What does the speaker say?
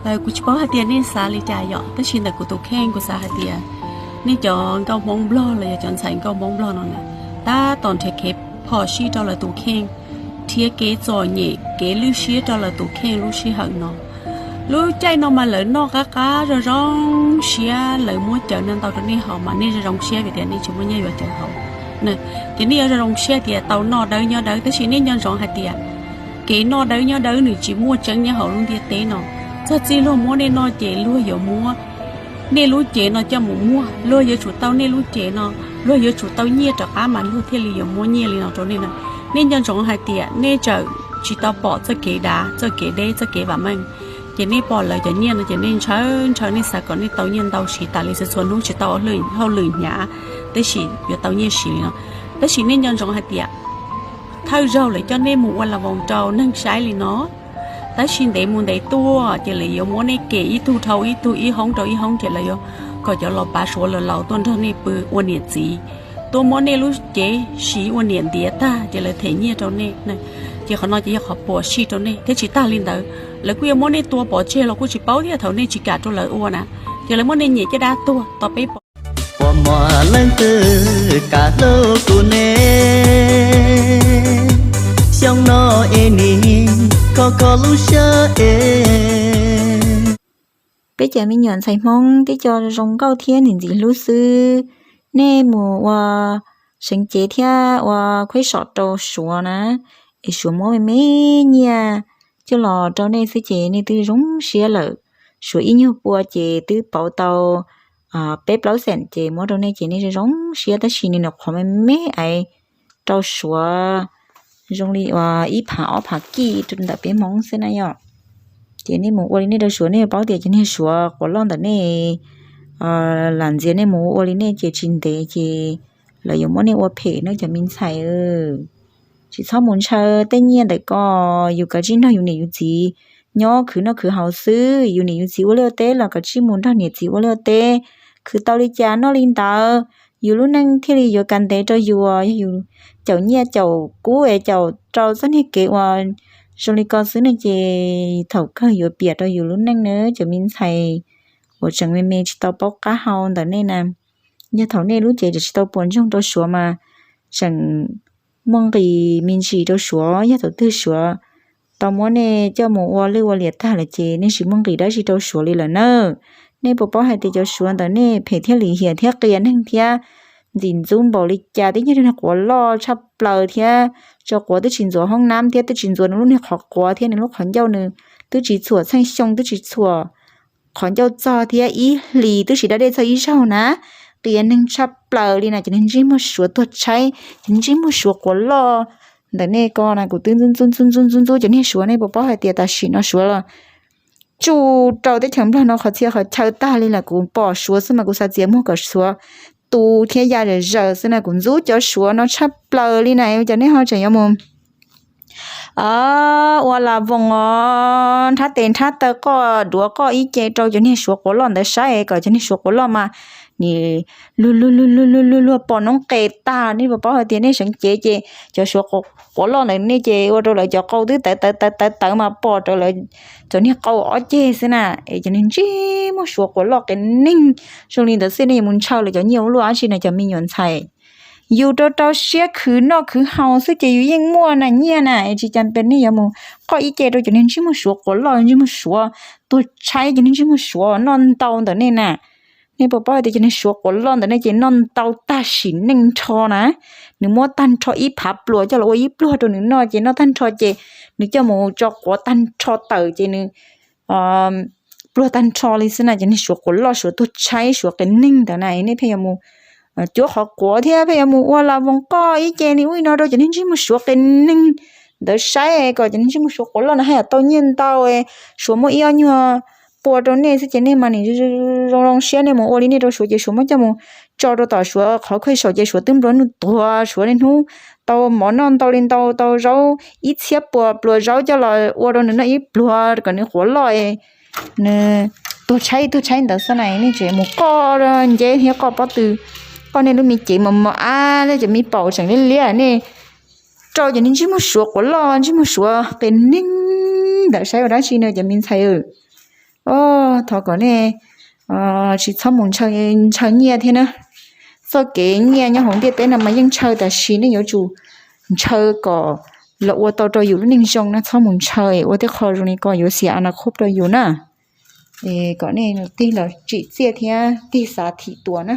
Kuv tsis paub hais tias nej xav li cas yom, tab sis ntawm kuv tus kheej kuv xav hais tias nej cov nkauj Hmoob Nplog los yog cov ntxhais nkauj Hmoob Nplog no na, tab tom nrhiav kev phom sij rau lawv tus kheej, nrhiav kev txom nyem kev lwj siab rau lawv tus kheej lub sij hawm no. Lub caij no mas lawv noj qab qab zoo zoo siab, lawv muab cawv no ntau rau nej haus mas nej zoo zoo siab vim tias nej tsis muaj nyiaj yuav cawv haus. Ces nej yuav zoo zoo siab tias tau noj dawb nyob dawb, tab sis nej nco ntsoov hais tias kev noj dawb nyob dawb nws tsis muaj tseeb nyob hauv lub ntiaj teb no. Txog txij luag muab nej noj ces luag yuav muab nej lub cev no coj mus muag, luag yuav tsum tau nej lub cev no, luag yuav tsum tau nyiaj rov qab mas luag thiaj li yuav muab nyiaj li no rau nej na. Nej nco ntsoov hais tias nej txawm tsis tau pom txoj kev dav, txoj kev deb, txoj kev vam meej, ces nej pom lawv cov nyiaj no ces nej ntshaw ntshaw, nej xav kom nej tau nyiaj ntau siv tas li, txhua txhua hnub tsis tau hauj lwm hnyav, tab sis yuav tau nyiaj siv li no. Tab sis nej nco ntsoov hais tias thawj zaug lawv coj nej mus ua las voos rau neeg saib li no, tab sis ntev mus ntev tuaj ces lawv yuav muab nej kem ib tug dhau ib tug, ib hoob rau ib hoob, ces lawv yuav kom cov los pav Suav los laus tuaj nrog nej pw ua niam txiv, tuaj muab nej lub cev siv ua niam ntiav tag ces lawv them nyiaj rau nej. Ces qhov no ces yog qhov phom sij rau nej thiab tsis tag li ntawd, lawv kuj yuav muab nej tua pov tseg los kuj tsis paub thiab thaum nej tsis kam rau lawv ua na, ces lawv muab nej nyem caj dab tuag tau peb pom. Ua muaj leej twg kam hlub kuv ne, xyoo no es nim kho kho lub siab es. Peb cov me nyuam ntxhais Hmoob tib co zoo nkauj thiab ntxim ntxim hlub xwb, nej mus ua seev cev thiab ua khuab som rau Suav na, es Suav muab me me nyiaj coj los rau nej xwb ces nej twb zoo siab lawm. Suav ib nyuag pua ces twb pauv tau peb plaub xees ces muab rau nej ces nej zoo zoo siab, tab sis nws nyuam qhuav me me es rau Suav zoo li uas ib phav ob phav kij ntawm peb Hmoob xwb na yom. Ces nej mus ua li nej rau Suav, nej yuav paub tias cov niag Suav quav loj ntawm nej lam ntxias nej mus ua li nej ces tsis ntev ces lawv yuav muab nej ua phem na cov me ntxhais. Tsis txhob mus ntshaw tej nyiaj ntawm ko, yus kav tsij nrog yus niam yus txiv nyob khwv noj khwv haus xwb. Yus niam yus txiv ua liaj ua teb los kav tsij mus nrog niam txiv ua liaj ua teb, khwv tau li cas noj li ntawd, yus lub neej thiaj li yuav kav ntev rau yus. Yog yus caum nyiaj caum kub es caum rau txoj niag kev uas zoo li ko xwb ne ces thaum kawg yuav piam rau yus lub neej na cov me ntxhais uas tseem me me tsis tau paub qab hau ntawm nej na. Yog thaum nej lub cev tseem tsis tau puas ntsoog rau Suav mas tseem muaj nqis me ntsis rau Suav. Yog thaum twg Suav tau muab nej coj mus ua lwj ua liam tag lawm ces nej tsis muaj nqis dab tsi rau Suav li lawm na. Nej puas paub hais tias cov Suav ntawm nej phem thiab lim hiam thiab qias neeg thiab ntxim ntxub npaum li cas, twb yog niag quav loj tshaj plaws thiab, tso quav twb tsis ntxuav hoob nab thiab twb tsis ntxuav nws lub niag qhov quav thiab nws lub qhov ncauj, nws twb tsis txhuam txheej xyoo, twb tsis txhuam qhov ncauj txog thiab ib hlis twb tsis da dej txog ib zaug na. Qias neeg tshaj plaws li na cov niag ntsej muag Suav tuag tshaib, cov niag ntsej muag Suav quav loj ntawm nej ko na. Kuv twb ntxub ntxub ntxub ntxub ntxub ntxub cov niag Suav, nej puas paub hais tias tam sim no Suav los tsuj rau teb chaws Nplog no qhov txhia qhov chaw tag li lawm. Kuv pom Suav xwb mas kuv xav txiav muag kom Suav tu thiab ya zom zaws xwb na. Kuv ntxub cov Suav no tshaj plaws li na. Cov nej ho tseem yuav mus ua las voos os, nrhab tes nrhab taw qoj duav qoj ib ce rau cov niag Suav quav loj ntawd saib kom cov niag Suav quav loj mas nim luag luag luag luag luag luag pom noob qes tag. Nej puas paub hais tias nej seev cev ces cov Suav quav loj ntawd nej ces ua rau lawv cov qau twb tawv tawv tawv tawv tawv mas pom rau lawv cov niag qau ob ceg xwb na. Es cov niag ntsej muag Suav quav loj qias neeg zoo li ntawd xwb nej yuav mus ntshaw lawv cov nyiaj ua luaj dab tsi na cov me nyuam ntxhais. Yus rau rau siab khwv noj khwv haus xwb ces yus yeej muaj na nyiaj na. Es tsis cas pes nej yuav mus qoj ib ce rau cov niag ntsej muag Suav quav loj, ntsej muag Suav tuag tshaib, cov niag ntsej muag Suav noj ntau ntawm nej na. Nej puas paub hais tias cov niag Suav quav loj ntawm nej ces noj ntau tag sim neej nrho na. Nws muab tag nrho ib phav pluas coj los ua ib pluag rau nws noj ces noj tag nrho ces nws coj mus tso quav tag nrho tawm ces nws pluag tag nrho li xwb na. Cov niag Suav quav loj Suav tuag tshaib Suav qias neeg ntawd na nej pheej yuav mus cuab qhov quav thiab pheej yuav mus ua las voos qoj ib ce li ub li no rau cov niag ntsej muag Suav qias neeg ntawd saib kom cov niag ntsej muag Suav quav loj no haj yam tau nyiaj ntau. Suav muaj ib ob nyuag pua rau nej xwb ces nej mas nim zoo zoo siab nej mus ua li nej rau Suav ces Suav muab coj mus tso rau tom Suav qhov khuaj saum ces Suav twb nplua nuj tuag, Suav niaj hnub tau mov noj ntau li ntau, tau zaub ib txhiab puas pluas zaub coj los ua rau nws noj ib pluag kom nws quav loj. Nws tuag tshaib tuag tshaib ntawd xwb na nej tseem mus qoj nceb thiab qoj pob tw, qoj nej lub me cev mos mos ab thiab cov me paum tseem liab liab nej rau cov niag ntsej muag Suav quav loj ntsej muag Suav qias neeg ntawd saib ua dab tsi no cov me ntxhais. Os, thov kom nej tsis txhob mus ntshaw ntshaw nyiaj thiab na. Txoj kev nyiaj nyob hauv ntiaj teb no mas yeej ntshaw, tab sis nej yuav tsum ntshaw kom los ua tau rau yus lub neej zoo na, txhob mus ntshaw ua tej qho zoo li ko yuav xiam a na khob rau yus na. Kom nej tig los tsim txiaj thiab tig xav thim tuas na.